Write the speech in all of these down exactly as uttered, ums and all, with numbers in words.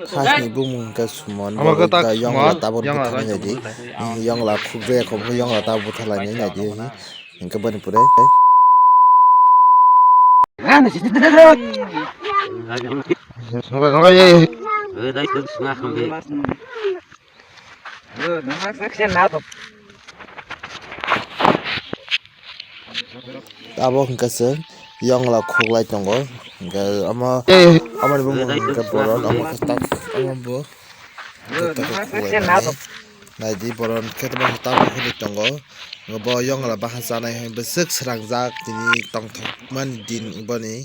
Khasni bumung hwnkhe Suman, Amo bo khe tak hwnkhe Yongla Suman, tabuk Yongla butharnai bai naidi. Tongmani. Yongla khukjaya kho, Yongla tabuk butharlainai naidi. Hwnkhe boni pore. Abo hwnkhe chwng Yongla khuklai tongo, hwnkhe omo, eh, omoni bumung hwnkhe Boron, omo khe tak, omo bo, hwnkhe tak khuklai mani. Naidi Boron khe tabuk hwnwi tongo, bo Yongla bahan chanai hai bwswk srangjak tini tongthokmani din boni,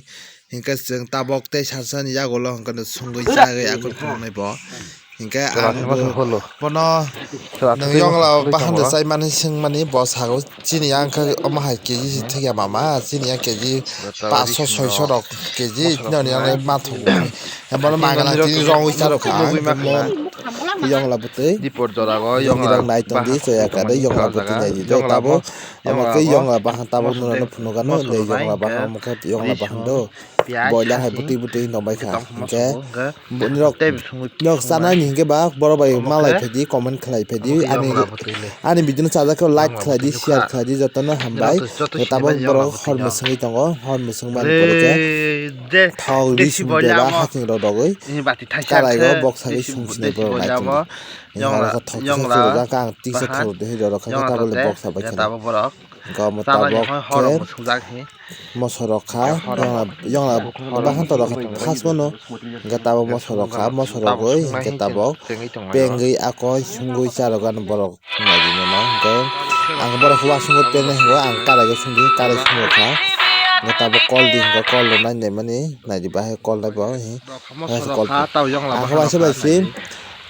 hwnkhe chwng tabuk tei sarsani yagulo hwnkhe songwi chagwi akhoi phunuknai bo. Hingke ang bo-, bono nwng Yongla bahan de chaimani swngmani bo sago chini yang khe omo hai keji se thwkya mama, chini yang keji paanch sho soi sho rok keji noni yang ma thugo. Bono mangala tini rongwi charwkha ang, Yongla bwtwi. Dipor jora go Yongla nai tongdi, choya kha de Yongla bwtwi nai di. Tabo omo khe Yongla bahan tabuk nwrwno phunukgano, de Yongla bahan omo khe Yongla bahan do. Boila hai bwtwi bwtwi nokbai kha. Hingke Bo nirok, tei bisingtwi nok chanai ni hingke ba borok bai malai phaidi, comment khlai phaidi. Ani, ani video no chajak khe like khlai di, share khlai di, jotono hambai. Tabok borok hor mwswngwi tongo, hor mwswng mani pore khe thok ri sum bera hasing rok rogwi karai o boksa wi sum sinai borok nai tongdi. Hingke aro khe thok kisa churujak khe ang tiksa thok rw di, hwnwi rw rw kha khe tabok le boksa bai khe. Hingke omo tabok khe moso rok kha, yongla, yongla bahan to rok kha, first mano, hingke tabok moso rok kha, moso rok oi, hingke tabok pengwi akoi sungwi cha rok ano borok nai di mano, hingke ang borok wasung o pengnai hingo ang karai o sungdi, karai sung rok kha, hingke tabok kol di, hingke kol rok nai nai mani, nai di bahai kol nai bo, hi, bahai kol, ang khe waisa bai si.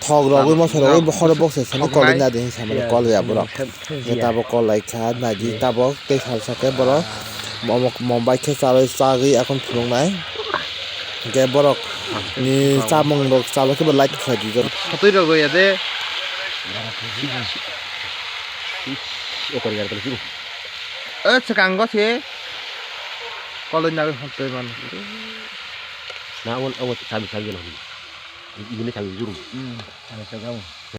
Thok rogwi moso rogwi bo horo boksa sani kolwi nadi hinwi samani kolwi aborok. Hwnkhe tabok kolai kha nadi tabok tei salsa khe borok momok mombai khe chalwi chagwi akhon phunuknai. Hwnkhe borok ni chamung rok chalwi khe bo light khlai di jor. Sotwi rogwi ya de. O swkango se kolwi nagwi hotoi mano. Na abo abo chabi chabi no. Ibini chabi juru. Hmm, chabi chabi abo.